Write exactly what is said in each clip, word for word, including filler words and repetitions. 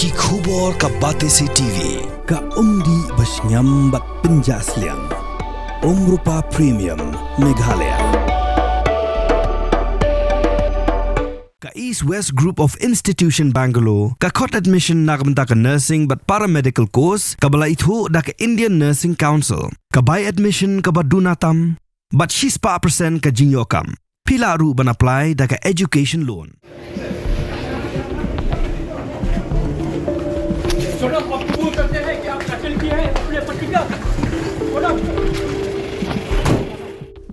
Ki khubor ka Batesi T V, ka umdih ba shngiam bad pynjah sliang. Umrupa Premium, Meghalaya. Ka East West Group of Institution Bangalore ka khot admission na ka bynta ka nursing bad paramedical course kaba la ithuh da ka Indian Nursing Council. Ka bai admission kaba duna tam bad shispah percent ka jingïoh kam. Phi lah ruh ban apply da ka education loan.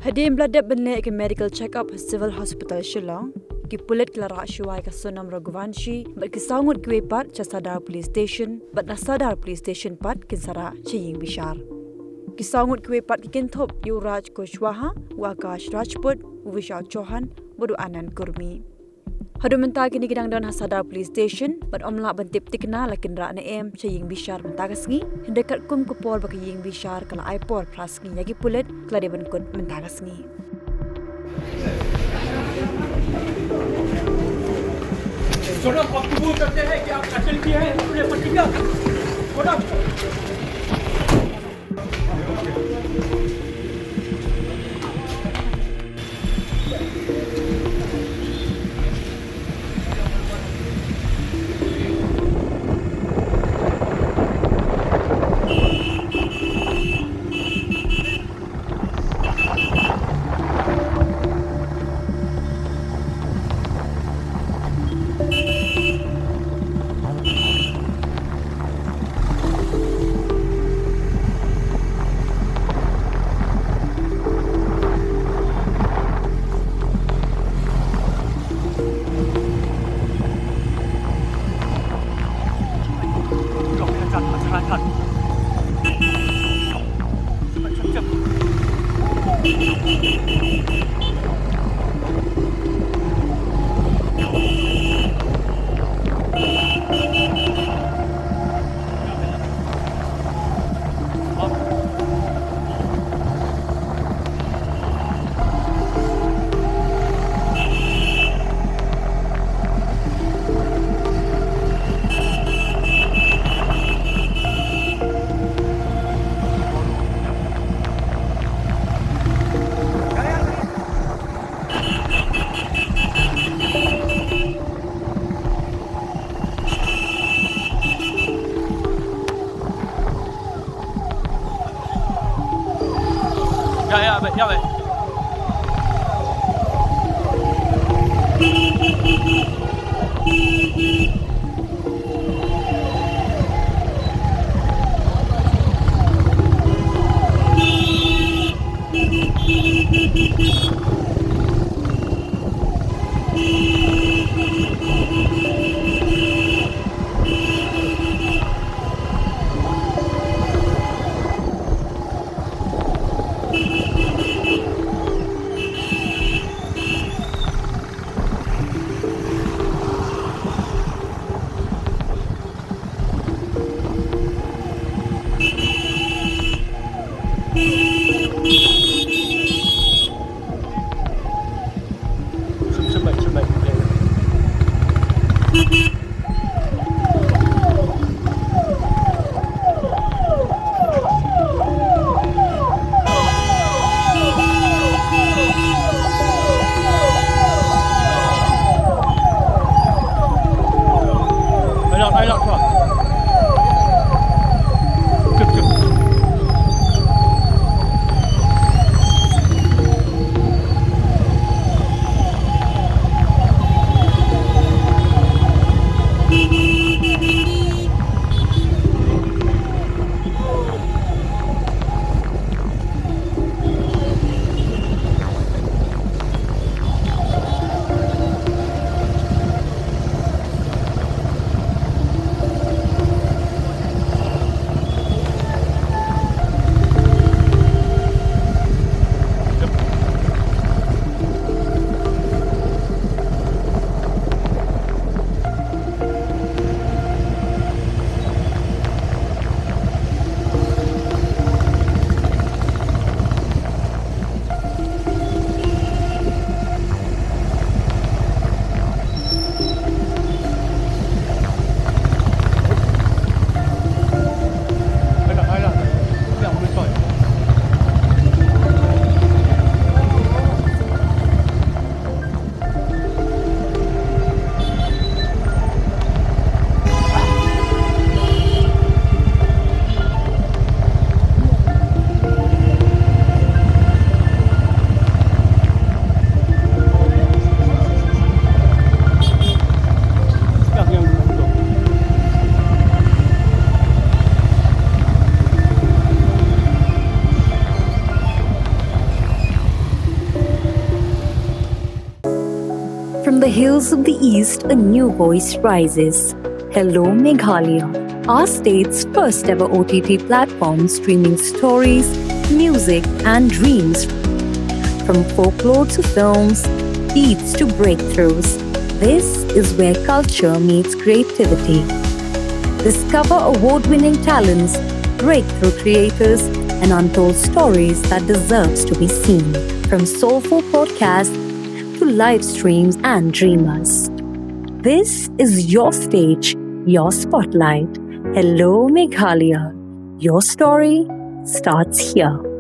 Hadien ba la dep ban leh ïa ka medical check-up ha Civil Hospital Shillong, ki pulit ki la rah shuwa ïa ka Sonam Raghuvanshi bad ki saw ngut kiwei pat sha Sadar Police Station, bad na Sadar Police Station pat kin sa rah sha ïing bishar. Ki saw ngut kiwei pat ki kynthup ïa u Raj Kushwaha, u Akash Rajput, u Vishal Chauhan bad u Anand Kurmi. Haduh mynta kine ki dang don ha Sadar Police Station bad ym lah ban tip thikna la kin rah ne em sha ïing bishar mynta ka sngi. Hynrei katkum ka por ba ka ïing bishar ka la ai por phra sngi ïa ki pulit, ka la dei ban kut mynta ka sngi. Hills of the East, a new voice rises. Hello Meghalaya, our state's first ever O T T platform streaming stories, music, and dreams. From folklore to films, beats to breakthroughs, this is where culture meets creativity. Discover award winning talents, breakthrough creators, and untold stories that deserves to be seen. From soulful podcasts to live streams and dreamers. This is your stage, your spotlight. Hello Meghalaya. Your story starts here.